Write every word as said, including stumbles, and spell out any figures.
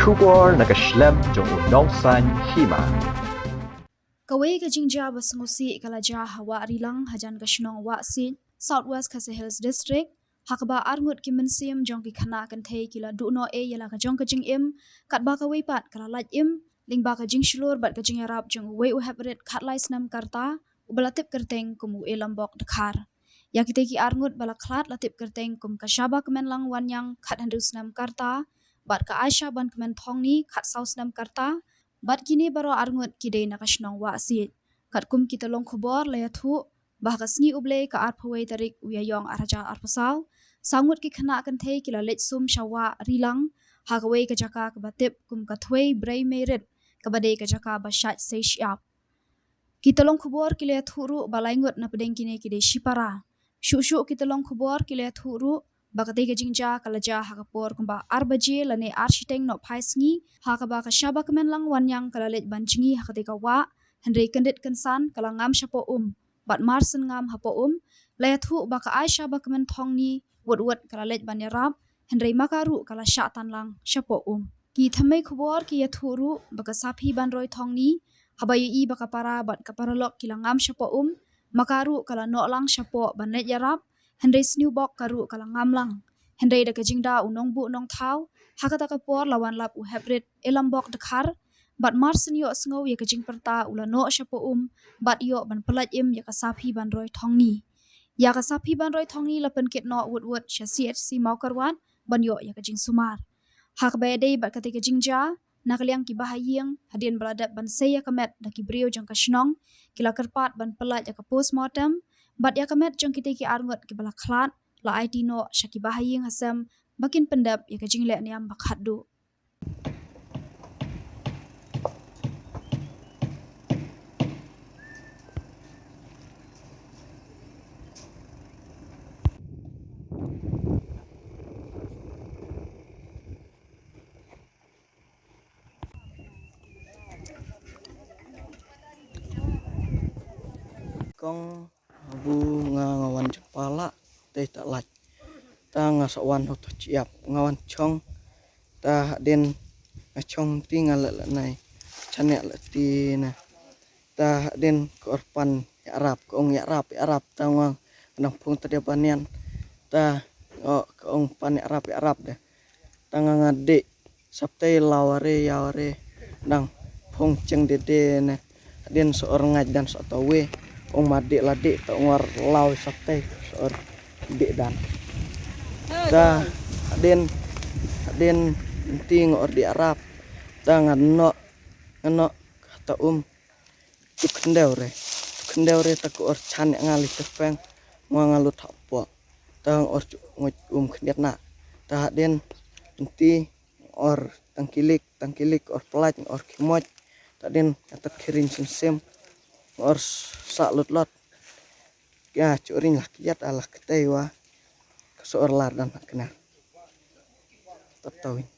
Khubor na ka shlem jong u nongsan hima. Kawei ka jingjia ba sngewsih ka la jia ha Wah Rilang hajan ka shnong Wahsiej, South West Khasi Hills District, ha kaba arngut ki mynsiem jong ki khynnah kynthei ki la duh noh ei ïa la ka jong ka jingim, katba kawei pat ka la lait im lyngba ka jingshlur bad ka jingïarap jong uwei u heprit khatlai snem ka rta, uba la tip kyrteng kum u Elambok Dkhar. Ïa kitei ki arngut ba la khlad la tip kyrteng kum ka Shabakmenlang Wanniang, khathynriew snem ka rta, bad ka Aisha Bankmen Thongni, khatsaw snem ka rta, bad kine baroh arngut ki dei na ka shnong Wahsiej. Katkum ki tyllong khubor la ïathuh ba ha ka sngi U Blei ka arphew wei tarik u Ïaïong arhajar arphew saw, saw ngut ki khynnah kynthei ki la leit sum sha Wah Rilang, ha kawei ka jaka kaba tip kum ka Thwei Brei Meirit, kaba dei ka jaka ba shait sei shyiap. Ki tyllong khubor ki la ïathuh ruh ba lai ngut na pdeng kine ki dei shipara. Shuh shuh ki tyllong khubor ki la ïathuh ruh ba katei ka jingjia ka la jia ha ka por kumba ar baje lane ar shiteng nohphai sngi, ha kaba ka Shabakmenlang Wanniang ka la leit ban jngi ha katei ka wah, hynrei kyndit kynsan ka la ngam shapoh um, bad mar syn ngam hapoh um, la ïathuh ba ka Aisha Bakmen Thongni wut wut ka la leit ban ïarap, hynrei ma ka ruh ka la shah tan lang shapoh um. Ki thymmei khubor ki ïathuh ruh ba ka Saphi Banroi Thongni, haba ïohi ba ka para bad ka paralok ki la ngam shapoh um, ma ka ruh ka la noh lang shapoh ban leit ïarap, hynrei sniewbok ka ruh ka la ngam lang. Hynrei da ka jingda u nongbuh nongthaw, ha kata ka por la wan lap u heprit Elambok Dkhar, bad mar syn ïohsngew ïa ka jingpyrta u la noh shapoh um, bad ïoh ban pyllait im ïa ka Saphi Banroi Thongni. Ïa ka Saphi Banroi Thongni la pynkit noh wut wut sha C H C Mawkyrwat ban ïoh ïa ka jingsumar. Ha kaba ïadei bad katei ka jingjia, na ka liang ki bahaïing, hadien ba la dep ban sei ïa ka met da ki briew jong ka shnong, ki la kyrpad ban pyllait ïa ka postmortem, bad ïa ka met jong kitei ki arngut kiba la khlad la aiti noh sha ki bahaïing hasem ba kin pyndep ïa ka jingleh niam ba khatduh. Kong, abu nga, nga wan jong pala, te ta lait. Ta nga sa wan ho to chiap, nga wan chong. Ta hadien nga chong ti nga la la nai. Chane la ti na. Ta hadien ka orpan ïarap, ka ong ïarap, ïarap, ta nga nang phung ta dia banian. Ta nga ka ong pan ïarap, ïarap de. Ta nga nga dek, saptai laware, yaware, dang phung cheng dede ne. Hadien sa or ngait dan sa tawe, ong ma dek la dek, ta ong or law saptai, sa or dek dan. Ta hadien, hadien nti nga or dek ïarap, ta nga nok, nga nok, kata um, tu khyndew re, tu khyndew re ta ka or chan nga li tepeng, nga nga lut hapoh, ta nga or chu ngut um khyndiat na, ta hadien nti or tang kilik, tang kilik or plait, or khimoj, ta hadien ata khiring sim sim, or sa lut lot, ya chu ring lah kiat ala ktei wa, ka sa or lar dan ha kena. Tatawin.